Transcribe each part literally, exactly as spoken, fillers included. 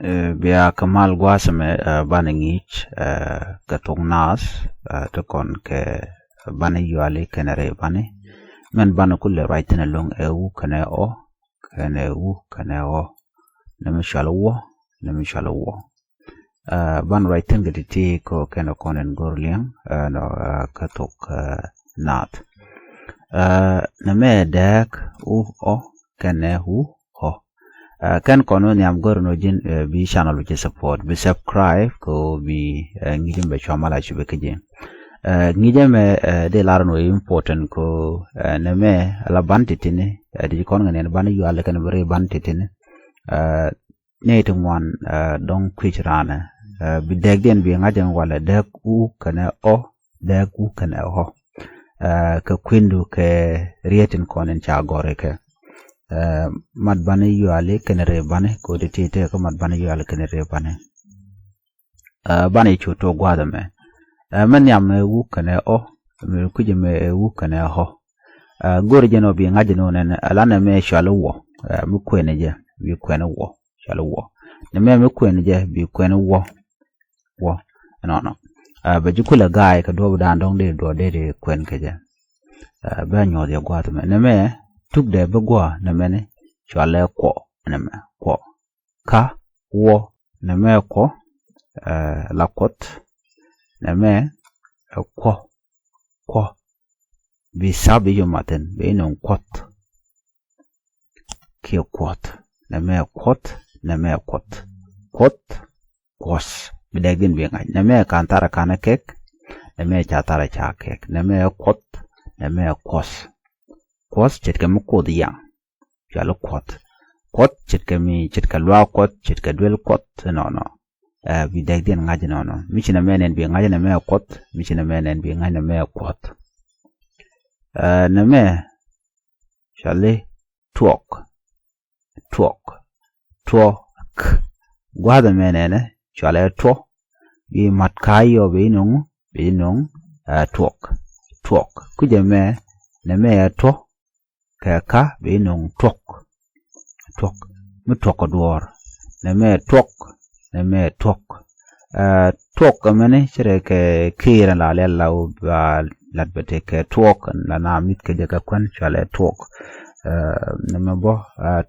Bia kɛ mal gua̱a̱th ɛmɛ banɛ ŋi̱i̱c kɛ thok naath ti kɔn kɛ banɛ yuali kɛnɛ rɛy bani. Mɛn banɛ kulɛ ruac thi̱n ɛlɔ̱ŋ ɛ wu kɛnɛ ɔ kɛnɛ wu kɛnɛ ɔ. Nɛ mi cual wɔ, nɛ mi cual wɔ. Banɛ ruac thi̱n kɛ ti̱ti̱ kɛ kɛnɛ kɔn ɛn go̱r liɛŋ nɔ kä thok naath. Nɛ mɛ dääk wu ɔ kɛnɛ wu ɔ. Kɛn kɔn wä nhiam gör nɔ ji̱n bi channel wä ci support, bi subscribe kɛ wä bi ŋi̱jɛ mɛ cua mal a cupɛ kä ji̱. Ŋi̱jɛ mɛ di lar nɔ important kɛ wä nɛ mɛ ala ban titini di kɔn ŋɛ niɛn ban yual kɛn bi ri ban titini. Ni ti ŋuan dɔŋ kui̱c ranɛ bi dɛk diɛn bi ŋa̱c ɛn walɛ dɛk u kɛnɛ ɔ dɛk u kɛnɛ ɔ. Kɛ kuindu kɛ rietin kɔn in ca gɔri kɛ mat bani yuali kɛnɛ ri bani kodi ti ti kɛ mat bani yuali kɛnɛ ri bani. Bani cu to guath mɛ mɛ nhiam mɛ wu kɛnɛ ɔ mɛ kui̱c mɛ wu kɛnɛ ɔ. Gori jɛn ɔ bi ŋa̱c ni ɔ nɛn alanɛ mɛ cuali wɔ mi kuɛn jɛ bi kuɛn wɔ cuali wɔ. Nɛ mɛ mi kuɛn jɛ bi kuɛn wɔ wɔ. Nɔnɔ bɛ ji̱ kulɛ ga̱a̱y kɛ duɔ̱p dan dɔ̱ŋ dee duɔ̱p dee dee kuɛn kɛ jɛ. Bɛ nyuɔth yɛ gua̱a̱th mɛ nɛ mɛ tuk dɛ bi gua̱a̱ nɛ mɛni cualɛ kuɔ nɛ mɛ kuɔ. Ka wɔ nɛ mɛ kuɔ la kuɔth nɛ mɛ kuɔ kuɔ. Bi sap i̱ yomathin bi i̱ nuŋ kuɔth. Kiɛ kuɔth nɛ mɛ kuɔth nɛ mɛ kuɔth kuɔth. Kuɔth bi dɛk din bi ŋa̱c nɛ mɛ kan thar kan kɛk. Nɛ mɛ ca thar ca kɛk nɛ mɛ kuɔth nɛ mɛ kuɔth. Kuɔth ce̱tkɛ mi kuoth yaŋ. Cuali kuɔth kuɔth ce̱tkɛ mi ce̱tkɛ luaak kuɔth ce̱tkɛ duel kuɔth nɔnɔ. Bi dɛk din ŋa̱c nɔnɔ mi ci nɛ mɛ nɛn bi ŋa̱c nɛ mɛ kuɔth mi ci nɛ mɛ nɛn bi ŋa̱c nɛ mɛ kuɔth. Nɛ mɛ cuali tuɔk tuɔk tuɔk. Gua̱a̱th ɛmɛ nɛnɛ cualɛ tuɔ. Bi mat ka̱a̱c yɔ bi nuŋ bi nuŋ tuɔk tuɔk. Kui̱c ɛmɛ nɛ mɛ ɛ tuɔ kɛ ka bi nuŋ tuɔk tuɔk. Mi tuɔk kɛ duɔ̱ɔ̱r nɛ mɛ tuɔk nɛ mɛ tuɔk. Tuɔk ɛmɛni ci rɛ kɛ kiir ɛn la liɛl la wä ba lat bɛ tëë kɛ tuɔk la na mi̱th kɛ jɛ kɛ kuän cualɛ tuɔk. Nɛ mɛ bä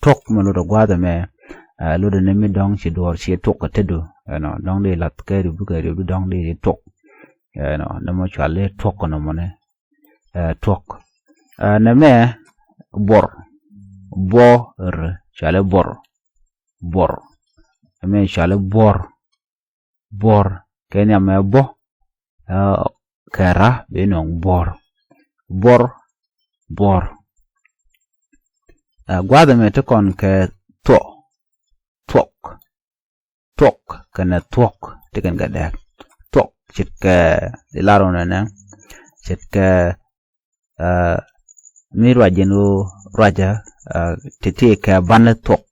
tuɔk mɛ lotdɛ gua̱a̱th ɛmɛ lotdɛ ni mi dɔ̱ŋ ci duɔ̱ɔ̱r ci tuɔk kɛ tetdu ɛnɔ dɔ̱ŋ di lath kɛ rip kɛ rip di dɔ̱ŋ di tuɔk. Ɛnɔ nɛ mɛ cualɛ tuɔk kɛ nɔmɔni. Tuɔk nɛ mɛ buɔr buɔr cualɛ buɔr buɔr. Nɛ mɛ cualɛ buɔr buɔr kɛ nhiam mɛ buɔ. Kɛ ra bi nuɔŋ buɔr buɔr buɔr. Gua̱a̱th ɛmɛ ti kɔn kɛ thuɔ thuɔk thuɔk kɛnɛ thuɔk ti kɛn kɛ dɛk. Thuɔk ce̱tkɛ di lar wä nɛnɛ ce̱tkɛ mi ruac jɛn ɣöö ruacä ti ti kɛ banɛ thuɔk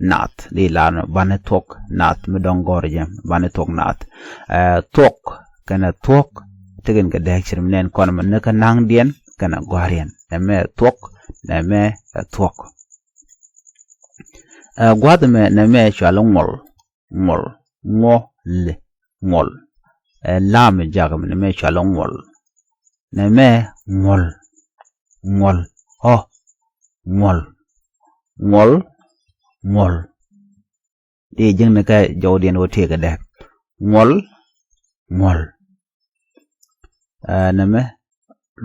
nath di lar nɔ banɛ thuɔk nath mi dɔ̱ŋ gɔr jɛ banɛ thuɔk nath. Thuɔk kɛnɛ thuɔk ti kɛn kɛ dɛk ce̱t mi nɛn kɔn mɛ ni kä naŋdiɛn kɛnɛ gɔ̱a̱riɛn nɛ mɛ thuɔk nɛ mɛ thuɔk. Gua̱th mɛ nɛ mɛ cual ŋuɔl ŋuɔl ŋuɔl ŋuɔl. Lam jak mɛ nɛ mɛ cual ŋuɔl nɛ mɛ ŋuɔl ŋuɔl ɔ ŋuɔl ŋuɔl ŋuɔl. Di ji̱ŋni kä jɔwdiɛn wä tëëkɛ dɛk ŋuɔl ŋuɔl. Nɛ mɛ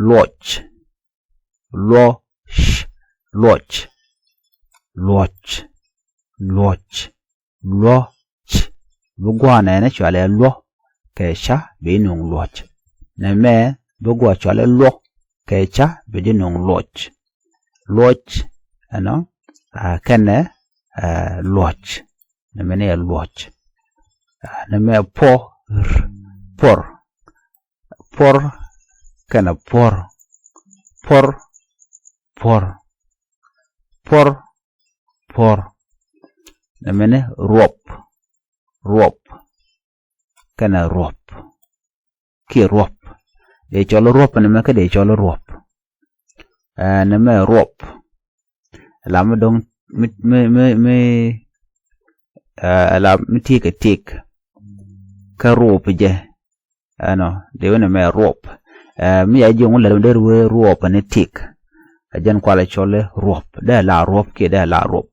luɔc luɔc luɔc luɔc luɔc luɔc. Bi gua̱a̱ nɛnɛ cualɛ luɔc kɛ ca bi nuŋ luɔc. Nɛ mɛ bi gua̱a̱ cualɛ luɔc kɛ ca bi ji̱ nuŋ luɔc. Luɔc ɛnɔ kɛnɛ luɔc. Nɛ mɛ ni ɛ luɔc. Nɛ mɛ puɔr puɔr puɔr kɛnɛ puɔr puɔr puɔr puɔr puɔr. Nɛ mɛ ni ruɔp ruɔp kɛnɛ ruɔp kiɛ ruɔp. Dee cɔl ruɔp nɛ mɛ kä dee cɔl ruɔp. Nɛ mɛ ruɔp. La mi dɔŋ mi mi mi mi Ɛ la mi tiek kɛ tiek. Kä ruɔp jɛ. Ɛnɔ dee wä nɛmɛ ruɔp. Ɛ mi ya ji̱ ŋu lɛl mi dee ruɔp ni tiek. Ɛ jɛn kualɛ cɔl i̱ ruɔp, dee la ruɔp kiɛ dee la ruɔp.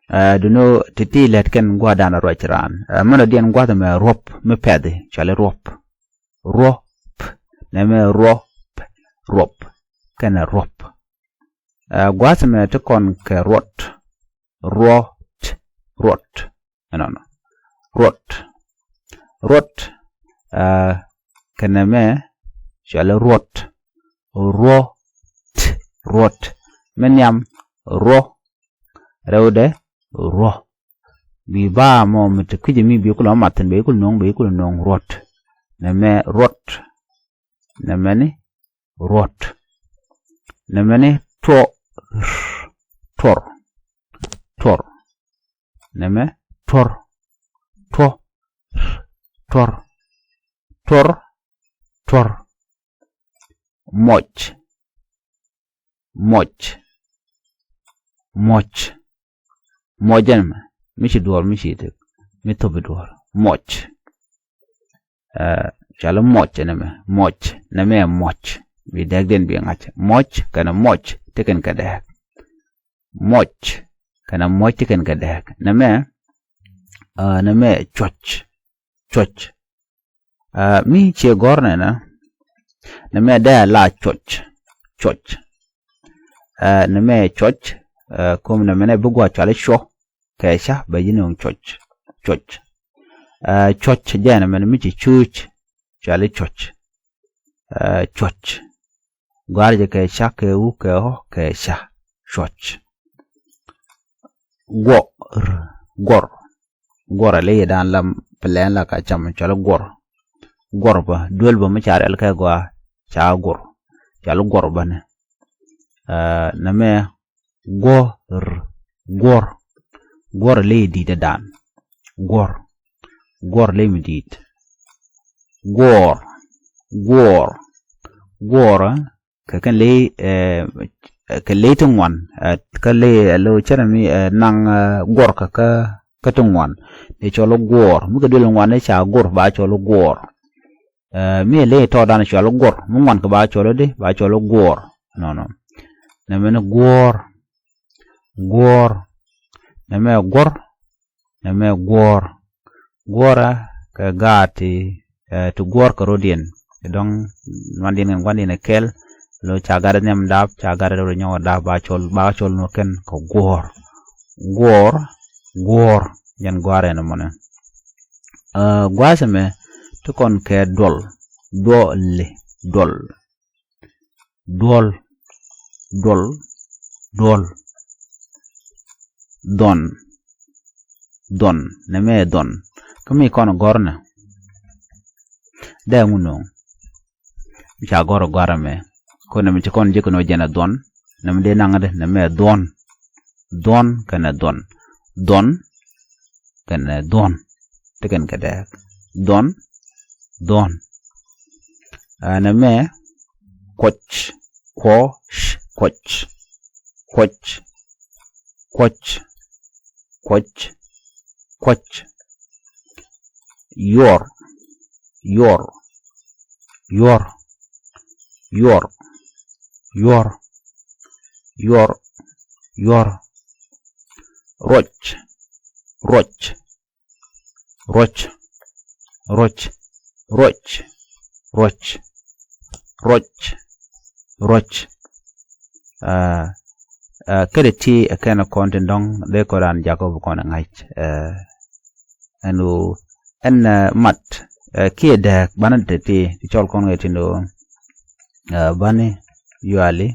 Ɛ duno ti̱ti̱ lät kɛn gua̱dan ruac raan. Ɛ mɛn dɔ̱diɛn gua̱th ɛmɛ ruɔp mi pɛthi cɔal i̱ ruɔp. Ruɔp. Nɛmɛ ruɔp. Ruɔp. Kɛnɛ ruɔp. Ɛ gua̱th ɛmɛ ti kɔn kɛ ruɔt. Ruɔt. Ruɔt. Ɛnɔnɔ. Ruɔt. Ruɔt. Ɛ kɛnɛ mɛ cɔal i̱ ruɔt. Ruɔt. Ruɔt. Mi nhiam ruɔ. Rɛwdɛ ruɔ. Bi ba mɔ mi te kui̱cɛ mi bi kulɛ mat thi̱n, bɛ kulɛ no̱o̱ŋ, bɛ kulɛ no̱o̱ŋ ruɔt. Nɛmɛ ruɔt. Nɛmɛ ni ruɔt. Nɛmɛ ni tuɔr. Tuɔr. Tuɔr. Nɛmɛ tuɔr. Tuɔr. Tuɔr. Tuɔr. Tuɔr. Muɔc. Muɔc. Muɔc. Muɔc ɛn mɛ mi ci duɔr, mi ci tek, mi thop i̱ duɔr. Muɔc. Ɛ cɔal i̱ muɔc ɛn mɛ. Muɔc. Nɛmɛ muɔc. Bi dɛɛkdiɛn bi ŋa̱c. Muɔc kɛnɛ muɔc ti kɛn kɛ dɛɛk. Muɔc kɛnɛ muɔc ti kɛn kɛ dɛɛk. Nɛmɛ ɛ nɛmɛ cuɔc. Cuɔc. Ɛ mi ciɛ gɔ̱r nɛnɛ. Nɛmɛ dee la cuɔc. Cuɔc. Ɛ nɛmɛ cuɔc. Ɛ kum nɛmɛ nɛ bi gua̱ cɔal i̱ cuɔ. Kɛ ca bɛ ji̱ ni cuɔc. Cuɔc. Ɛ cuɔc jɛn ɛmɛn mi ci cuc. Cɔal i̱ cuɔc. Ɛ cuɔc. Gɔ̱a̱r jɛ kɛ ca kɛ wu kɛ ɣɔ̱ kɛ ca. Cuɔc. Guɔr. Guɔr. Guɔr a ley dan la plan la ka cam cɔal i̱ guɔr. Guɔr bä duel bä mi ca rial kɛ gɔaa ca guɔr. Cɔal i̱ guɔr bä ni. Ɛ nɛmɛ guɔr. Guɔr. Guɔr a ley di̱t ɛ dan. Guɔr. Guɔr a ley mi di̱t. Guɔr. Guɔr. Guɔr. Kɛ kɛn ley ɛ kɛ ley ti ŋuan. Ɛ kä ley ɛ lo̱ cärɛ mi ɛ naŋ ɛ guɔr kä kä kä ti ŋuan. Dee cɔl i̱ guɔr mi kɛ duel ŋuan ni ca guɔr ba cɔl i̱ guɔr. Ɛ mi ɛ ley tɔɔdan cɔal i̱ guɔr mi ŋuan kɛ ba cɔl i̱ di ba cɔl i̱ guɔr. Nɔnɔ. Nɛmɛ ni guɔr. Guɔr. Nɛmɛ guɔr. Nɛmɛ guɔr. Guɔrä kɛ gaat ti ɛ ti guɔr kɛ rɔ̱diɛn. Ti dɔ̱ŋ nuandiɛn kɛn gua̱ndiɛn ɛ kɛl. Lo ca gat ɛ nhiam dap ca gat ɛ rɔ nyɔk ɛ dap ba cɔl ba cɔl nɔ kɛn kɛ guɔr. Guɔr. Guɔr. Jɛn gua̱a̱r ɛn ɛmɔnɛ. Ɛ gua̱a̱th ɛmɛ ti kɔn kɛ duɔl. Duɔli. Duɔl. Duɔl. Duɔl. Duɔl. Dhuɔn. Dhuɔn. Nɛmɛ ɛ dhuɔn. Kä mi kɔn gɔ̱rnɛ. Dee ŋu no̱o̱ŋ. Mi ca gɔ̱r gɔ̱a̱r ɛmɛ. Kɔn nɛmɛ ci kɔn jek kɛ no̱o̱ŋ jɛn ɛ dhuɔn. Nɛmɛ dee naŋ dee nɛmɛ ɛ dhuɔn. Dhuɔn kɛnɛ dhuɔn. Dhuɔn kɛnɛ dhuɔn. Ti kɛn kɛ dɛɛk. Dhuɔn. Dhuɔn. Ɛ nɛmɛ kuɔc. Kuɔc. Kuɔc. Kuɔc. Kuɔc. Kuɔc. Kuɔc. Yuɔr. Yuɔr. Yuɔr. Yuɔr. Yuɔr. Yuɔr. Ruɔc. Ruɔc. Ruɔc. Ruɔc. Ruɔc. Ruɔc. Ruɔc. Ruɔc. Ɛ ɛ kädɛ ti ɛ kɛn kɔn tin dɔ̱ŋ dee kɔ raan jakɔ bi kɔn ɛ ŋa̱c. Ɛ ɛn ɣöö ɛn ɛ mat ɛ kiɛ dääk banɛ te ti ti cɔl kɔn kɛ tin ɣöö ɛ bani yuali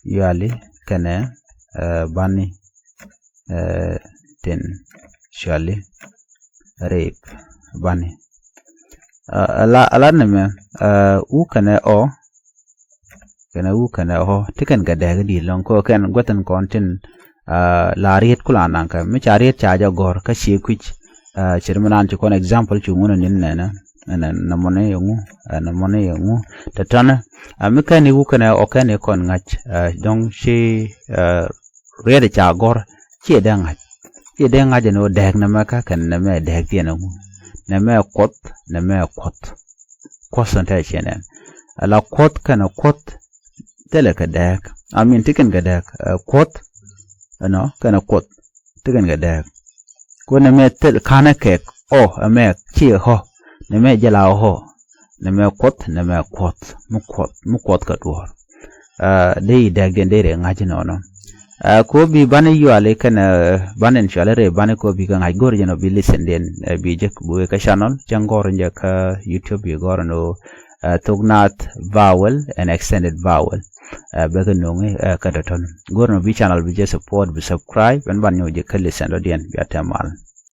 yuali kɛnɛ ɛ bani ɛ tin cuali rip bani. Ɛ la ɛ la nɛmɛ ɛ wu kɛnɛ ɔ kɛnɛ wu kɛnɛ ɔ ti kɛn kɛ dɛɛk di lɔŋ kɛ kɛn guɛthin kɔn tin ɛ la riet kula naŋ kɛ mi ca riet ca jɛ gɔr kä cie kuic. Ɛ cir mi naan ci kɔn example cu ŋun nin nɛnɛ nɛ nɛ mɔni yɛ ŋu ɛ nɛ mɔni yɛ ŋu tɛ tɔnɛ. Ɛ mi kɛn i̱ wu kɛnɛ ɔ kɛn i̱ kɔn ŋa̱c ɛ dɔ̱ŋ ci ɛ riet ca gɔr ciɛ dee ŋa̱c. I̱ dee ŋa̱c ɛn ɣöö dääk nɛmɛ kä kɛn nɛmɛ dääk thiɛn ɛŋu. Nɛmɛ Kuɔth, nɛmɛ Kuɔth. Kuɔth ɛn te ciɛ nɛn. Ala Kuɔth kɛnɛ Kuɔth thilɛ kɛ dääk. I mean, ti kɛn kɛ dääk. Ɛ, Kuɔth ɛnɔ kɛnɛ Kuɔth ti kɛn kɛ dääk. Ku nɛmɛ thil ka̱nɛ kɛk ɔ ɛmɛ ci ɛ ɣɔ. Nɛmɛ jɛ la ɣɔ. Nɛmɛ Kuɔth, nɛmɛ Kuɔth. Mi Kuɔth, mi Kuɔth kɛ duɔ̱ɔ̱r. Ɛ, dee i̱ dääk diɛn dee rɛ ŋa̱c inɔnɔ. Ɛ, ko bi banɛ yuali kɛnɛ banɛ in cuali rɛ banɛ ko bi kɛ ŋa̱c go̱r jɛn ɔ bi listen diɛn, ɛ, bi jek bi wee kä channel cäŋ gɔr in jɛ kä YouTube bi gɔr in ɔ, ɛ, thok naath vowel and extended vowel. Ɛ, bɛ kɛ no̱ŋi, ɛ, kä tɔtɔn go̱r in ɔ bi channel bi jɛ support bi subscribe ɛn ban nyɔk jɛ kä listen dɔ diɛn bi a tɛm mal.